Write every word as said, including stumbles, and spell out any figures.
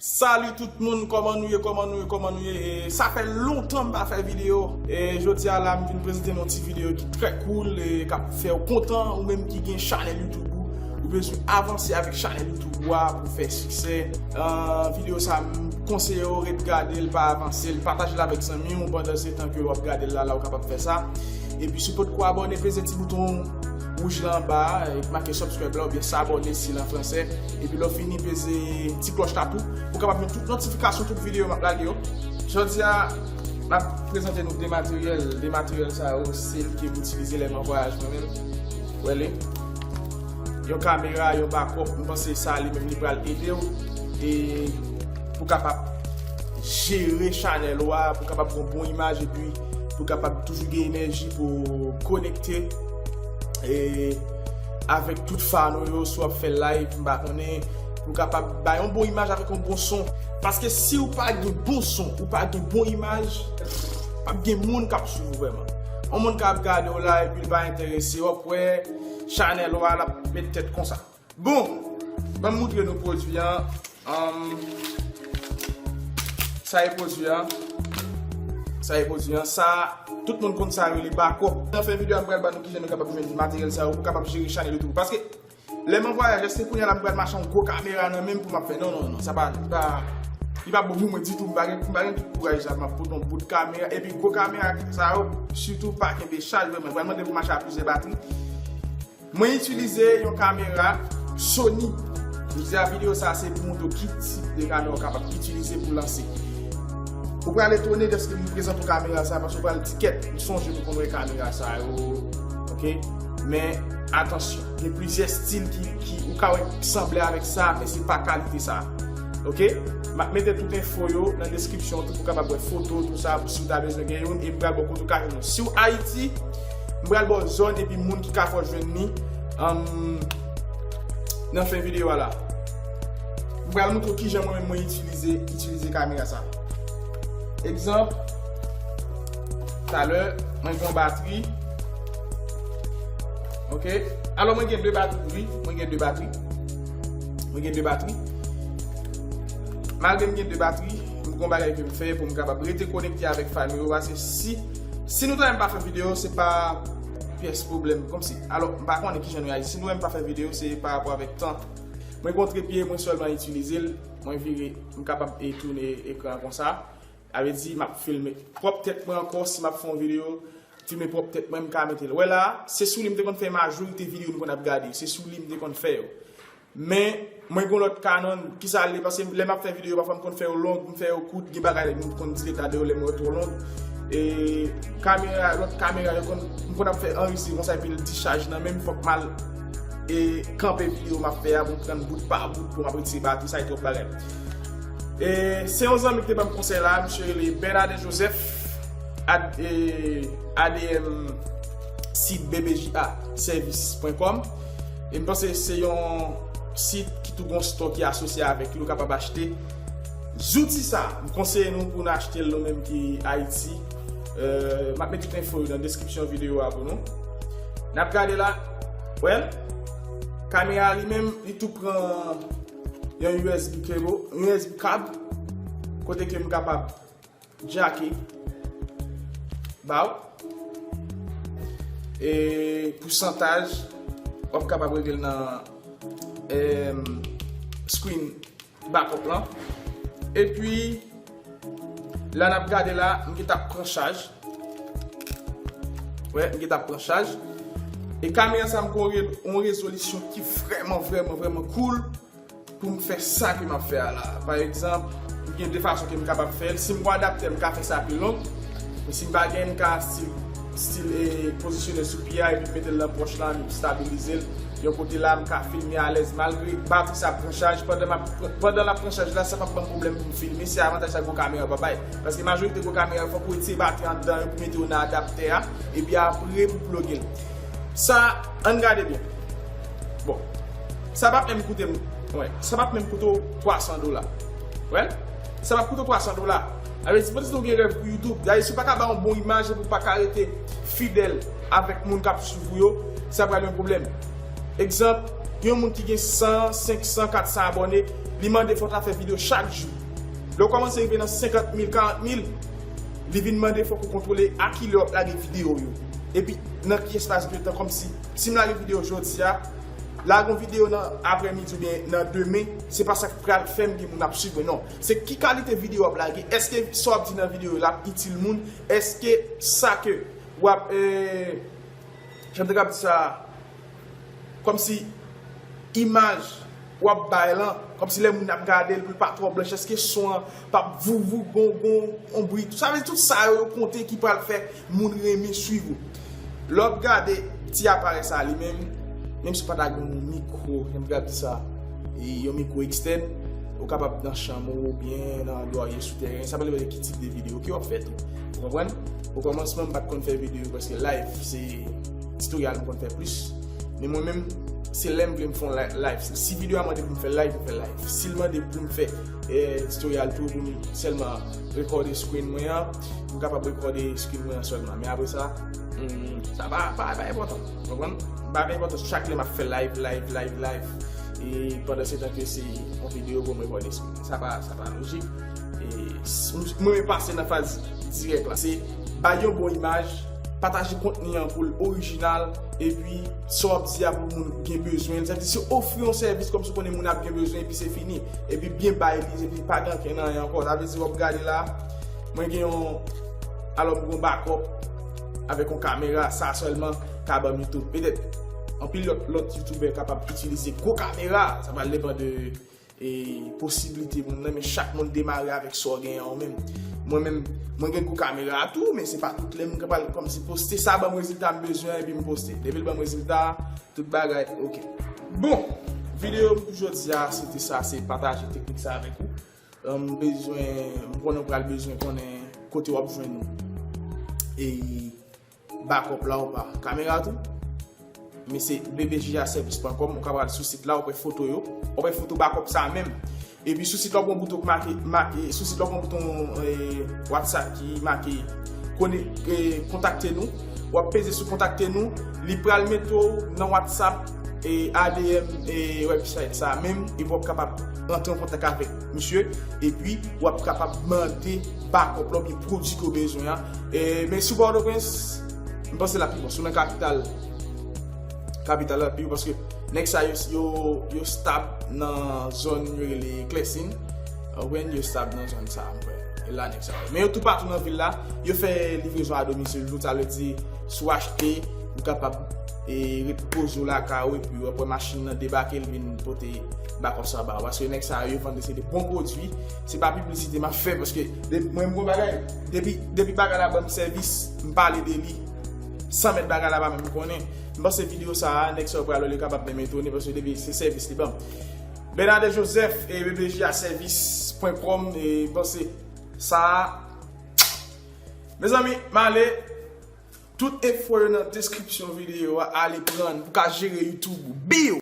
Salut tout moun, kòman nou ye, kòman nou ye, kòman nou ye? E, sa fè lontan m pa fè videyo. E jodi a la, m vin prezante nou yon ti videyo ki trè cool e k ap fè w kontan, ou menm ki gen chanèl YouTube ou, ou bezwen avanse avèk chanèl YouTube ou a pou fè siksè. An, videyo sa, m konseye w ret gade l, pa avanse l, pataje l avèk zanmi w pandan se tan ke w ap gade l la, la w kapab fè sa. Epi si w potko abòne, peze ti bouton wouj la anba a, e ki make subscribe la, oubyen s'abonner si l an fransè. Epi lè w fini, peze ti klòch la tou, pou w kapab jwenn tout notifikasyon, tout videyo m ap lage yo. Jodi a, m ap prezante nou de materyèl. De materyèl sa yo, se l ke m itilize lè m an vwayaj mwen menm. Wè li. Yon kamera, yon backup, m panse sa li menm li pral ede w. E pou w kapab jere chanèl ou a, pou w kapab gen yon bon imaj, epi pou w kapab toujou gen enèji pou w konekte e avèk tout fan ou yo, si w ap fè live, m pa konnen, pou w kapab bay yon bon imaj avèk yon bon son. Paske si w pa gen bon son, ou pa gen bon imaj, p ap gen moun k ap swiv ou vrèman. Yon moun k ap gade w la epi l pa enterese, w ap wè chanèl ou a, l ap met tèt konsa. Bon, ban m moutre nou pwodui an. Anm, sa e pwodui an. Sa e pwodui an. Sa, tout moun konn sa yo rele backup. Nan fen videyo a, m pral ban nou kijan nou kapab jwenn materyèl sa yo pou kapab jere chanèl YouTube. Paske, lè m an vwayaj, èske kounye a la m pral mache yon gwo kamera nan men m pou m ap fè? Non, non, non, sa pa, li pa, li pa bon pou mwen ditou. M pa gen, m pa gen tout kouraj sa, m ap pote yon bout kamera. Epi gwo kamera sa yo, sitou pa kenbe chaj vrèman. Pral mande pou mache a plizyè batri. Mwen itilize yon kamera Sony. Jodi a videyo sa se pou montre w ki tip de kamera w kapab itilize pou lanse. Ou pral etone dèske m prezante w kamera sa, paske w pral di kèt, m sonje m konn wè kamera sa yo. Oke? Men, atansyon, gen plizyè stil ki, ki ou ka wè ki sanble avèk sa, men se pa kalite sa. Oke? M ap mete tout enfo yo nan deskripsyon tou pou w kapab wè foto, tou sa, si w ta bezwen gen youn, e m pral ba w kote w ka jwenn yo. Si w Ayiti, m pral ba w zòn epi moun ki ka fè w jwenn li, anm, nan fen videyo a la. M pral montre w kijan mwen menm mwen itilize, itilize kamera sa. Egzanp, talè, mwen gen yon batri. Oke? Alò, mwen gen de batri, wi. Mwen gen de batri. Mwen gen de batri. Malgre m gen de batri, m gen yon bagay ke m fè pou m kapab rete konekte avèk fanmi yo. Paske si, si nou ta wè m pa fè videyo, se pa pyès pwoblèm. Kòmsi, alò, m pa konnen kijan nou aji. Si nou wè m pa fè videyo, se pa rapò avèk tan. Mwen gen yon trepye, mwen sèlman itilize l. Mwen vire, m kapab e tounen ekran an konsa. Sa vle di, m ap filme pwòp tèt mwen ankò si m ap fè yon videyo, filme pwòp tèt mwen, m ka mete l. Wè la, se sou li m te konn fè majorite videyo nou konn ap gade. Se sou li m te konn fè yo. Men, mwen gen yon lòt Canon, kisa l ye? Paske lè m ap fè videyo, pafwa m konn fè yo long, m fè yo kout, gen bagay m konn delete de yo lè m wè yo twò long. E kamera, lòt kamera, yo konn, m konn ap fè anrejistre konsa, epi l dichaj nan men m, fòk m al e kanpe videyo m ap fè a, pou m pran bout pa bout, pou m ap retire batri, sa e twòp bagay. E se yon zanmi ki te ban m konsèy la, misye rele Bernardin Joseph, ad, e, A D M sit B B J A service point com. E m panse se yon sit ki tou gon stòk ki asosye avèk li, ou kapab achte zouti sa. M konseye nou pou nou achte l nou menm ki Ayiti. E, m ap met tout enfo yo nan deskripsyon videyo a pou nou. N ap gade la. Wè l? Kamera li menm, li tou pran yon U S B cable, yon U S B kab, kote ke m kapab jake ba w. E pousantaj, w ap kapab regle l nan, em, screen backup lan. Epi, la n ap gade la, m gentan ap pran chaj. Wè, m gentan ap pran chaj. E kamera sa m gen yon re-, yon rezolisyon ki vrèman, vrèman, vrèman cool pou m fè sa ke m ap fè a la. Pa egzanp, m gen de fason ke m kapab fè l. Si m gen adaptè, m ka fè sa pi long. Men si m pa gen, m ka stil, stil, e, pozisyone l sou pye a epi m mete l nan pòch la, m estabilize l. Yon kote la, m ka filme alèz malgre batri sa ap pran chaj. Pandan m ap pran, pandan l ap pran chaj la, sa p ap ban m pwoblèm pou m filme. Se avantaj sa gwo kamera pa bay. Paske majorite gwo kamera, fòk ou retire batri anndan yo pou mete yo nan adaptè a, epi apre pou ploge l. Sa, ann gade byen. Bon, sa p ap menm koute m, wè, sa p ap menm koute w twa san dola. Wè, sa p ap koute w twa san dola. Sa vle di, pandan ou gen rèv pou YouTube, dayè, si w pa ka bay yon bon imaj epi w pa ka rete fidèl avèk moun k ap swiv ou yo, sa pral yon pwoblèm. Egzanp, yon moun ki gen san, senk san, kat san abòne, Li mande fò w ta fè videyo chak jou. Lè w kòmanse rive nan senkant mil, karant mil, li vin mande fòk ou kontwole a kilè w ap lage videyo yo. Epi nan ki espas de tan, kòmsi, si m lage videyo jodi a, lage yon videyo nan aprèmidi oubyen nan demen, se pa sa k pral fè m gen moun ap swiv mwen, non. Se ki kalite videyo w ap lage, èske sa w ap di nan videyo yo la ap itil moun, èske sa ke w ap, eh, jan m te kab di sa, kòmsi imaj w ap bay lan, kòmsi lè moun ap gade l pou l pa twò blanch, èske son an p ap vouvou, gon, gon, on bri, sa vle di tout sa yo, yo konte ki pral fè moun renmen swiv ou. Lè w ap gade ti aparèy sa a li menm, menm si w pa ta gen yon mikwo, jan m te kab di sa, e yon mikwo ekstèn, ou kapab nan chanm ou oubyen nan andwa w ye sou tèren, sa pa depann de ki tip de videyo ke w ap fè tou. Ou konprann? O kòmansman, m pa t konn fè videyo, paske live se tutorial m konn fè plis. Men mwen menm, se lè m vle m fè yon li-, live. Si videyo a mande pou m fè live, m fè live. Si l mande pou m fè, eh, tutorial tou, pou m sèlman rekòde screen mwen an, m kapab rekòde screen mwen an sèlman. Men apre sa, hmm, sa pa, pa, pa enpòtan. Ou konprann? Pa enpòtan chak lè m ap fè live, live, live, live. E pandan se tan ke se yon videyo pou m rekòde screen. Sa pa, sa pa lojik. E s-, mwen pase nan faz dirèk la. Se bay yon bon imaj, pataje kontni an pou l orijinal, epi sa w ap di a pou moun gen bezwen l. Sa vle di se ofri yon sèvis kòmsi w konnen moun ap gen bezwen epi se fini. Epi byen bay li, epi pa gen ankenn anyen ankò. Sa vle di w ap gade la, mwen gen yon, alò m gen yon bakòp avèk yon kamera, sa sèlman ka ban m YouTube. Petèt, anpil lòt, lòt youtubè kapab itilize gwo kamera, sa pral depann de e posiblite moun nan, men chak moun demare avèk sa w genyen an menm. Mwen menm, mwen gen gwo kamera a tou, men se pa tout lè m kapab kòmsi poste sa ban m rezilta m bezwen an epi m poste. Depi l ban m rezilta, tout bagay oke. Bon, videyo m pou jodi a, se te sa, se pataje teknik sa avèk ou. M bezwen, m konnen w pral bezwen konnen kote w ap jwenn e bakòp la ou pa kamera tou. Men se B B J A service point com, ou ka pral sou sit la, ou pran foto yo, ou pran foto bakòp sa menm. Epi sou sit la, ou pran bouton k make, make, sou sit la, ou pran bouton, eh, WhatsApp ki make konnen, eh, kontakte nou. W ap peze sou kontakte nou, li pral mete w nan WhatsApp e A D M e website sa menm, epi w ap kapab rantre an kontak avèk misye, epi w ap kapab mande bakòp la oubyen pwodui ke w bezwen an. E, men si w Pòtoprens, m panse l ap pi bon. Si w nan kapital, kapital la pi bon, paske nèg sa yo, yo, yo stab nan zòn yo rele Klèsin. Ou konprann, yo stab nan zòn sa, m kwè. E la nèg sa yo. Men yo toupatou nan vil la, yo fè livrezon a domisil tou, sa vle di, si w achte, ou kapab, e, ret poze w lakay ou, epi w ap wè machin nan debake, l vin pote bakòp sa ba ou. Paske nèg sa yo vann se de bon pwodui. Se pa piblisite m ap fè, paske de-, mwen m gon bagay, depi, depi bagay la ban m sèvis, m pale de li, san mèt bagay la pa menm konnen. M panse videyo sa a, nèg sa yo pral wè, li kapab menm etone, paske depi se sèvis li ban m. Bernadette Joseph e B B J A service point com, e m panse sa a. Mezanmi, m ale. Tout enfo yo nan deskripsyon videyo a, ale pran l pou ka jere YouTube ou. Biw!